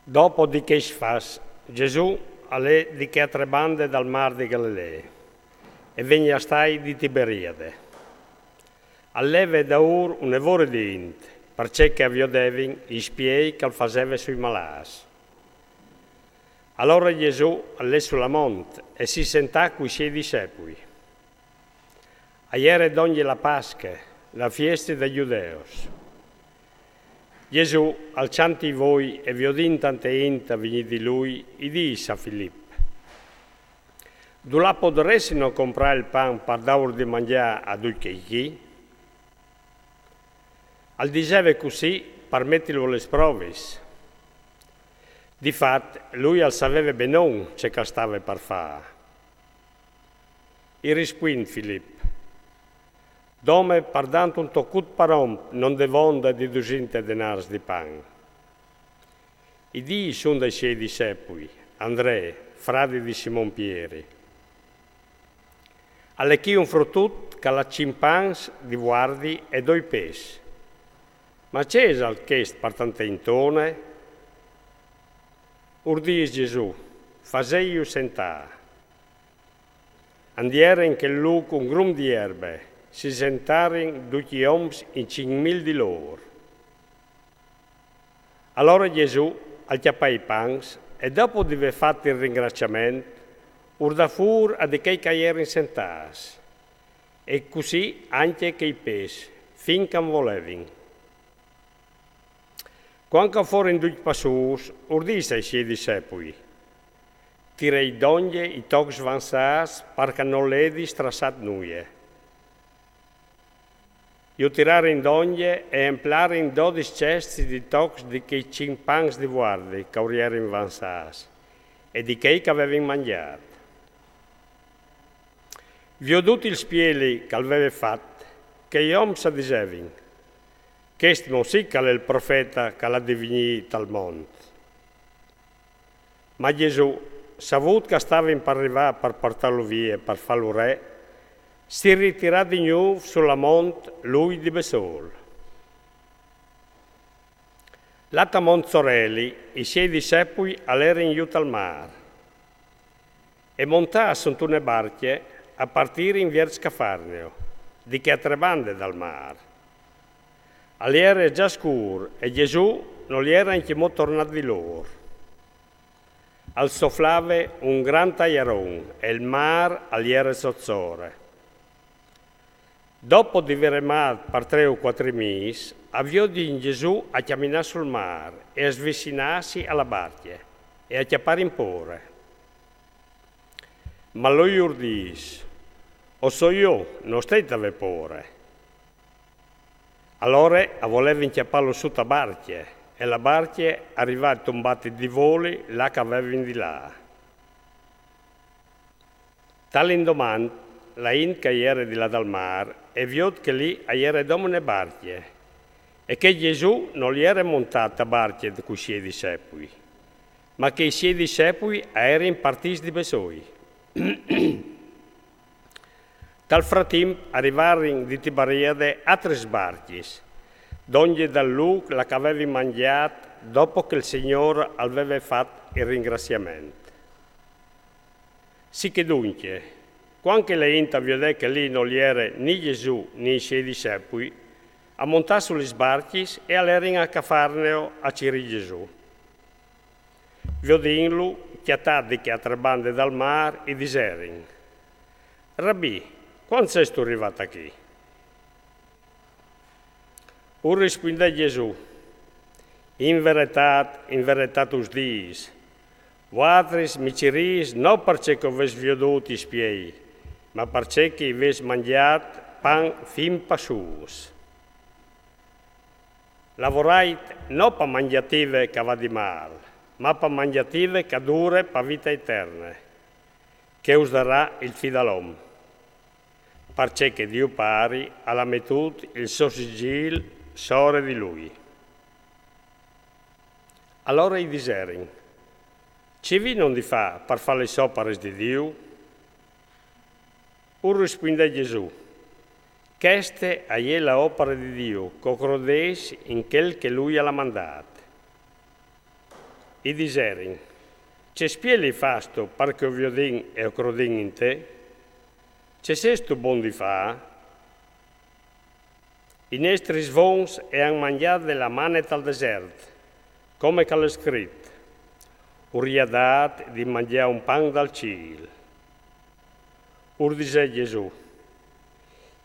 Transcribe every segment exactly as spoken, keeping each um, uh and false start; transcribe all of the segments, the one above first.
Dopo di chei fats, Gesù al è di chê altre bande dal mâr di Galilee e vegn a stâi di Tiberiade. Al leve daûr une vore di int, parcè che a viodevin i spiei che al faseve sui malâts. Alore Gesù al lè su la mont e si sentà cui siei discepui. A jere dongje la Pasche, la fieste dai Judeos. Gesù, alçantsi voi e viodint tante int a vignî di lui, i dîs a Filip: Dulà podaressino comprâ il pan par dâur di mangjâ a ducj chei chi? Al diseve cussì par metilu a lis provis. Di fat, lui al saveve benon ce che al stave par fâ. I rispuint Filip: Dome par dânt un tocut par om no 'nd è vonde di dusinte denârs di pan. I dîs un dai siei discepui, Andree, fradi di Simon Pieri: Al è chi un frutut che al à cinc pans di vuardi e doi pes. Ma ce isal chest par tante intone? Ur dîs Gesù: Fasêju sentâ. Al jere in chel lûc un grum di jerbe, si sentarin ducj i oms in cinc mil di lôr. Alore Gesù al cjapà i pans e, dopo di vê fat il ringraciament, ur dà fûr a di chei che a jerin sentâts, e cussì ancje chei pes, fin che a 'nd volevin. Cuant che a forin ducj passûts, ur dîs ai siei discepui: Tirêt dongje i tocs vançâts par che nol edi straçât nuie. Ju tirarin dongje e a emplarin dodis cescj di tocs di chei cinc pans di vuardi che ur jerin vançâts e di chei che a vevin mangjât. Viodût il spieli che al veve fat, chei oms a disevin: Chest mo sì che al è il profete che al à di vignî tal mont. Ma Gesù, savût che a stavin par rivâ par puartâlu vie, par fâlu re, si ritirà di gnûf su la mont lui di bessôl. Lât a mont soreli, i siei discepui a lerin jù tal mâr. E montâts suntune barcje, a partirin viers Cafarneo, di chê altre bande dal mâr. Al jere za scûr e Gesù nol jere ancjemò tornât di lôr. Al soflave un grant aiaron e il mâr al jere sotsore. Dopo di vê remât par trê o cuatri mîs, a viodin Gesù a cjaminâ sul mâr e a svicinâsi a la barcje e a cjaparin pôre. Ma lui ur dîs: O soi jo, no stait a vê pôre. Alore a volevin cjapâlu sù te barcje, e la barcje a rivà a tombâ di voli là che a vevin di lâ. Tal indoman, la int che a jere di là dal mâr e viôt che li a jere dome une barcje, e che Gesù nol jere montât te barcje cui siei discepui, ma che i siei discepui a jerin partîts di bessôi. Tal fratimp a rivarin di Tiberiade altris barcjis, dongje dal lûc là che a vevin mangjât dopo che il Signôr al veve fat il ringraciament. Sichè duncje, cuant che la int a viodè che li nol jere ni Gesù ni i siei discepui, a montà su lis barcjis e a lerin a Cafarneo a cirî Gesù. Viodintlu cjatât di chê altre bande dal mâr, i diserin: Rabì, cuant sêstu rivât achì? Ur rispuindè Gesù: In veretât, in veretât us dîs, vualtris mi cirîs no parcè che o vês viodût i spiei, ma parcè che i vês mangjât pan fin passûts. Lavorait no pa mangjative che a va di mâl, ma pa mangjative che a dure pa vite eterne, che us darà il Fi dal om. Parcè che Diu Pari al à metût il so sigîl sore di lui. Alore i diserin: Ce vino di fâ par fâ lis oparis di Diu? Ur rispuindè Gesù: Cheste e je la opare di Diu, che o crodês in chel che lui al à mandât. I diserin: Ce spieli fastu par che o viodin e o crodin in te? Ce sestu bon di fâ? I nestris vons e àn mangjât de la mane tal desert, come che al è scrit: Ur i à dât di mangjâ un pan dal cîl. Ur disè Jesù: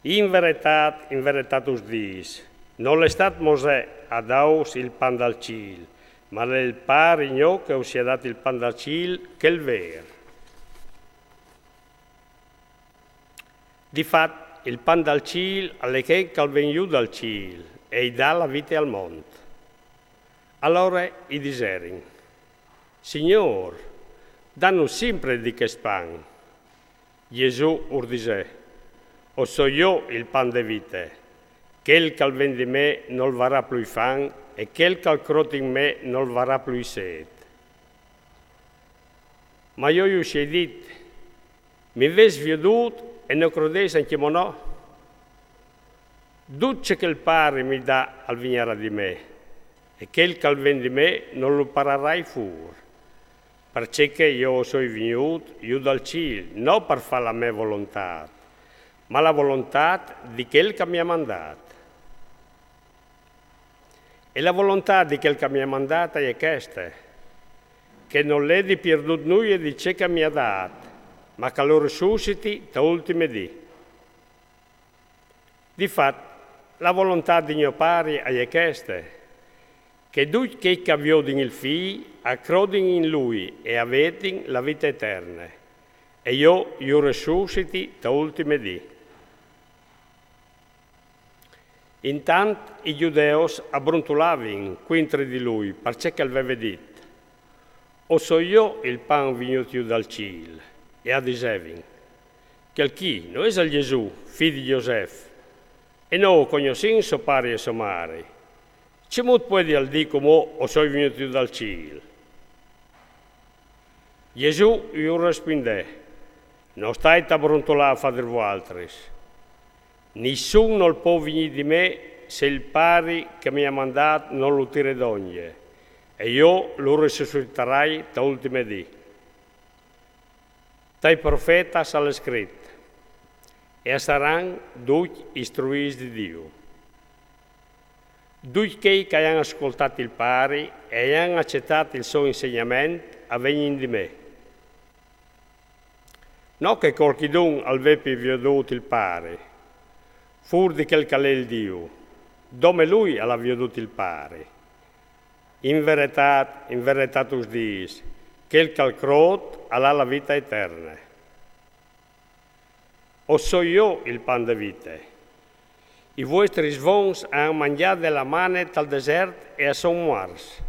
In veretât, in veretât us dîs, nol è stât Mosè a dâus il pan dal cîl, ma al è il Pari gno che us i à dât il pan dal cîl, chel vêr. Di fat, il pan dal cîl al è chel che al ven jù dal cîl e i dà la vite al mont. Alore i diserin: Signôr, danus simpri di chest pan. Jesù ur disè: O soi jo il pan de vite. Chel che al ven di me nol varà plui fan, e chel che al crôt in me nol varà plui sêt. Ma jo us i ai dit: Mi vês viodût e no crodês ancjemò no? Dut ce che il Pari mi dà al vignarà di me, e chel che al ven di me no lu pararai fûr, parcè che jo o soi vignût jù dal cîl no par fâ la mê volontât, ma la volontât di chel che mi à mandât. E la volontât di chel che mi à mandât e je cheste, che nol ledi pierdût nuie di ce che mi à dât, ma che lu resussiti te ultime dì. Di fat, la volontât di gno Pari e je cheste, che ducj chei che a viodin il Fi a crodin in lui e a vedin la vite eterne, e jo ju resussiti te ultime dì. Intant i Judêus a brontolavin cuintri di lui, parcè che al veve dit: O soi jo il pan vignût jù dal cîl. E a disevin: Chel chi no isal Jesù, fi di Josef? E no o cognossìn so pari e sô mari. Cemût puedial dî cumò: O soi vignût jù dal cîl? Jesù ju respuindè: No stait a brontolâ fra di vualtris. Nissun nol pò vignî di me se il Pari che mi à mandât no lu tire dongje, e jo lu resussitarai te ultime dì. Tai profetas al è scrit: E a saran ducj istruîts di Diu. Ducj chei che a àn scoltât il Pari e a àn acetât il so insegnament a vegnin di me. No che cualchidun al vepi viodût il Pari, fûr di chel che al è il Diu, dome lui al à viodût il Pari. In veretât, in veretât us dîs, chel che al crôt al à la vite eterne. O soi jo il pan de vite. I vuestris vons a àn mangjât de la mane tal desert e a son muarts.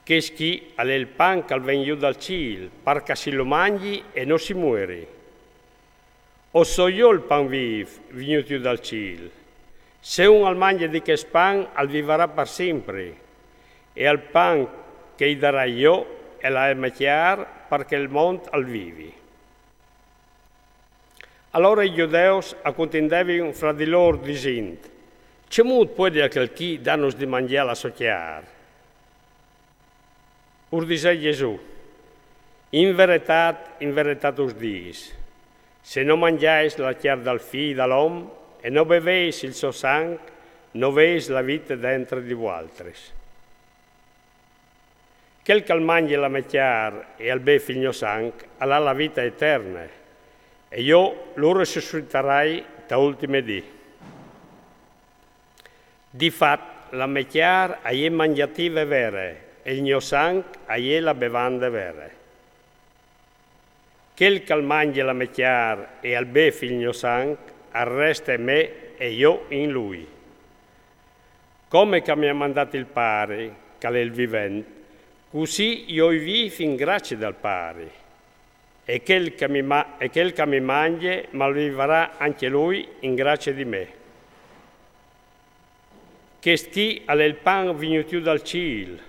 Chest chi al è il pan che al ven jù dal cîl, par che si lu mangji e no si mueri. O soi jo il pan vîf, vignût jù dal cîl. Se un al mangje di chest pan, al vivarà par simpri. E al pan che i darai jo, e la è me cjar, par che il mont al vivi. Alore i Judêus a cuntindevin fra di lôr disint: Cemût puedial chel chi dânus di mangjâ la sô cjar? Ur disè Jesù: In veretât, in veretât us dîs, se no mangjais la cjar dal Fi dal om e no beveis il so sanc, no veis la vite dentri di vualtris. Chel che al mangje la me cjar e al bêf il gno sanc, al à la vite eterne, e jo lu resussitarai te ultime dì. Di fat, la me cjar e je mangjative vere, e il gno sanc e je la bevande vere. Chel che al mangje la me cjar e al bêf il gno sanc, al reste in me e jo in lui. Come che mi à mandât il Pari, che al è il vivent, cussì jo i vîf in gracie dal Pari. E chel che mi ma-, e chel che mi mangje, ma al vivarà ancje lui in gracie di me. Chest chi al è il pan vignût jù dal cîl,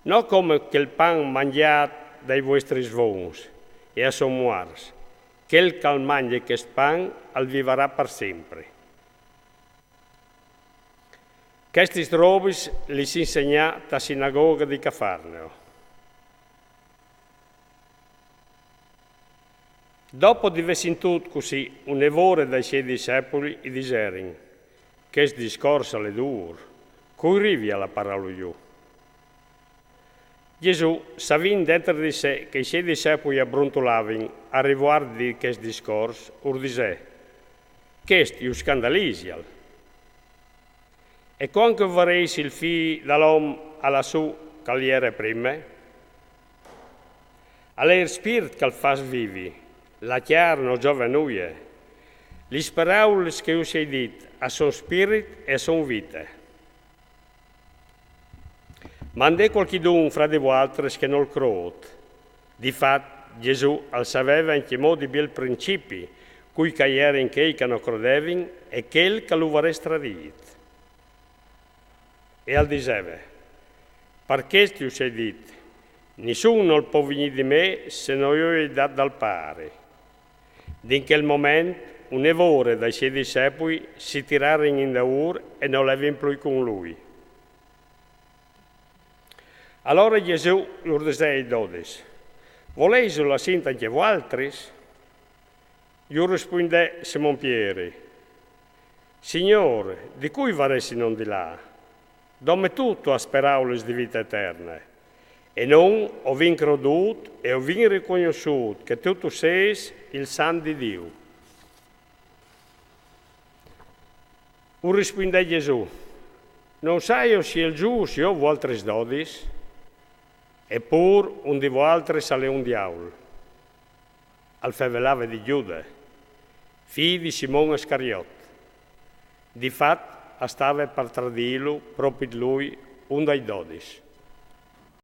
no come chel pan mangjât dai vuestris vons, e a son muarts. Chel che al mangje chest pan, al vivarà par simpri. Chestis robis lis insegnà ta sinagoga di Cafarnao. Dopo di vê sintût cussì une vore dai siei discepui, i diserin: Chest discors al è dûr, cui rivia la paraula jù? Jesù, savint dentri di sè che i siei discepui a bruntulavin a rivuart di chest discors, ur disè: Chest ju scandalisial. E cuant che u varês il Fi dal om a lâ sù ch'al jere prime? Al è il Spirt ch'al fâs vivi, la cjar no zove a nuie. Lis paraulis che us ai dit a son spirit e a son vite. Ma 'nd è cualchidun fra di vualtris che nol crôt. Di fat, Jesù al saveve ancjemò di biel principi cui ch'a jerin chei ch'a no crodevin e chel ch'a lu varès tradît. E al diseve: Par chest us ai dit: nissun nol pò vignî di me se no jo i ai dat dal Pari. Di in chel moment, une vore dai siei discepui si tirarin indaûr e no levin plui cun lui. Alore Jesù ur disè ai dodis: Volêso lâ sint ancje vualtris? Ju rispuindè Simon Pieri: Signôr, di cui varessinom di lâ? Dome tu tu âs paraulis di vite eterne. E nô o vin crodût e o vin ricognossût che tu tu sês il Sant di Diu. Ur rispuindè Jesù: No sai s'o ai sielzûts jo vualtris dodis? Epûr un di vualtris al è un diaul. Al fevelave di Jude, fi di Simon Iscariot. Di fat, al stave par tradîlu propit lui, un dai dodis.